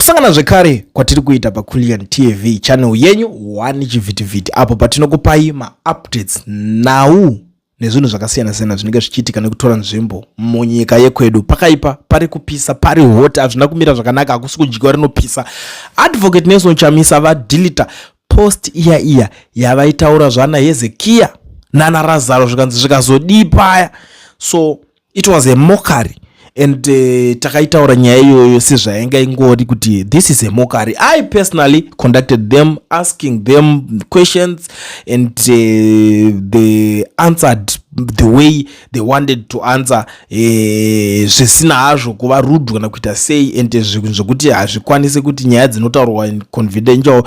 Kusangana zvekare kwatiri kuita paCulian TV channel yenyu one chivhitivhiti apo patinokupai maupdates nhau nezvinhu zvakasiyana-siyana zvinenge zvichiitika nekutora nzvimbo munyika yekwedu. Pakaipa, pari kupisa, pari hot, hazvina kumira zvakanaka, hakusi kudyiwa rinopisa. Advocate Nelson Chamisa vadelita post iya iya yavaitaura zvana Hezekiya nana Razaro zvikanzi zvikazodii paya. So it was a mockery and takaitaura nyaya iyoyo sezvainga ingori kuti this is a mockery. I personally conducted them, asking them questions, and they answered the way they wanted to answer, zvisina hazvo kuva rude kana kuita sei, and zvinhu zvekuti hazvikwanisi kuti nyaya dzinotaurwa in confidential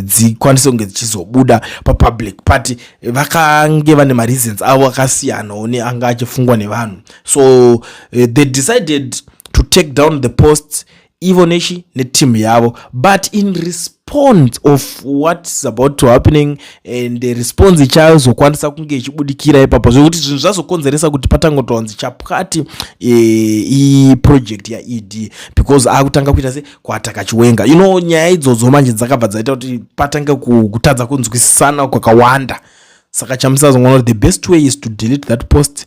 dzikwanise kunge dzichizobuda papublic, but vakange vane mareasons avo akasiyanawo neanga achifungwa nevanhu. So they decided to take down the post ivo nechi neteam yavo, but in response of what's about to happening and the response ichazokwanisa kunge ichibudikira ipapo, zvekuti zvinhu zvazokonzeresa kuti patangotonzi chapwati iproject yaED because akutanga kuita se kuattacka Chiwenga. Nyaya idzodzo manje dzakabva dzaita kuti patange kutadza kunzwisisana kwakawanda. Saka Chamisa azongoona kuti the best way is to delete that post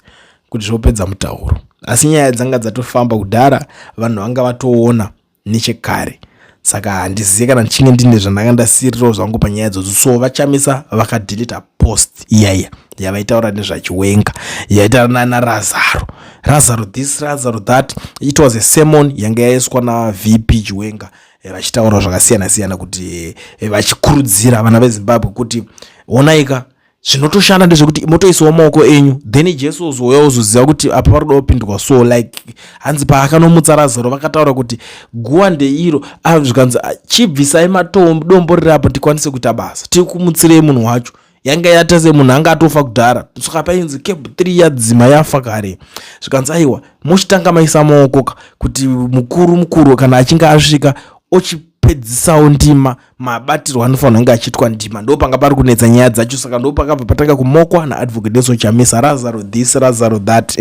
kuti zvopedza mutauro, asi nyaya dzanga dzatofamba kudhara, vanhu vanga vatoona nechekare. Saka handizive kana ndichinge ndine zvandanga ndasirirawo zvangu panyaya idzodzo. So vaChamisa vakadelita post iyaiya yavaitaura nezvaChiwenga, yaitaura naRazaro, Razaro this, Razaro that. It was a sermon yanga yaiswa naVP Chiwenga, vachitaura zvakasiyana siyana kuti vachikurudzira vana veZimbabwe kuti onaika, zvinotoshanda ndezvekuti motoisawo maoko enyu, then Jesu ozouya ozoziva kuti apa pari kuda kupindwa. So like hanzi paakanomutsa Razaro, vakataura kuti guwa ndeiro, zvikanzi chibvisai matombo, dombo riri apo, tikwanise kuita basa, tikumutsirei munhu wacho. Yanga yaita semunhu anga atofa kudhara. Saka painzi CAB 3 yadzima, yafa kare. Zvikanzi aiwa, muchitanga maisa maoko ka kuti mukuru mukuru kana achinge asvika ochipedzisawo ndima, mabatirwo anofanira kunge achiitwa ndima. Ndo panga pari kunetsa nyaya dzacho. Saka ndo pakabva patanga kumockwa naAdvocate Nelson Chamisa, Razaro this, Razaro that.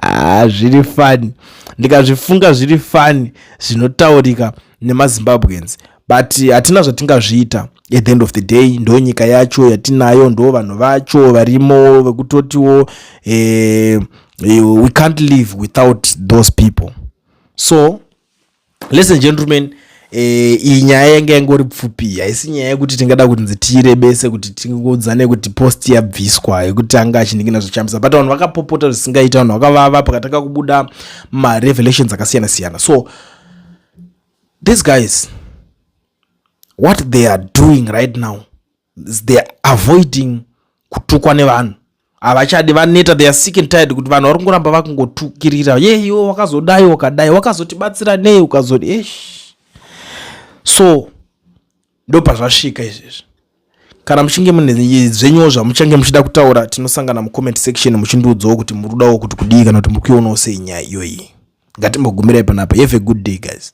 Ah, zviri funny ndikazvifunga, zviri funny zvinotaurika nemaZimbabweans, but hatina zvatingazviita. At the end of the day, ndo nyika yacho yatinayo, ndo vanhu vacho varimo vekutotiwo we can't live without those people. So ladies and gentlemen, iyi nyaya yanga yangori pfupi, haisi nyaya yekuti tingada kuti nzi tiirebese kuti tingodzane kuti post yabviswa yekuti anga achiningina zvichambisa, but vanhu vakapopota zvisingaita, vanhu vakavava pakatanga kubuda marevelations akasiyana siyana. So these guys, what they are doing right now is they are avoiding kutukwa nevanhu. Havachadi, vaneta, they are sick and tired kuti vanhu vari kungoramba vakungotukirira, ye iwe wakazodai, wakadai, wakazotibatsira nei, ukazodi esh. So ndo pazvasvika izvezvi. Kana muchinge mune zvenyuwo zvamuchange muchida kutaura, tinosangana mucomment section muchindiudzawo kuti muri kudawo kuti kudii kana kuti muri kuionawo sei nyaya iyoyi. Ngatimbogumirai panapa. Have a good day, guys.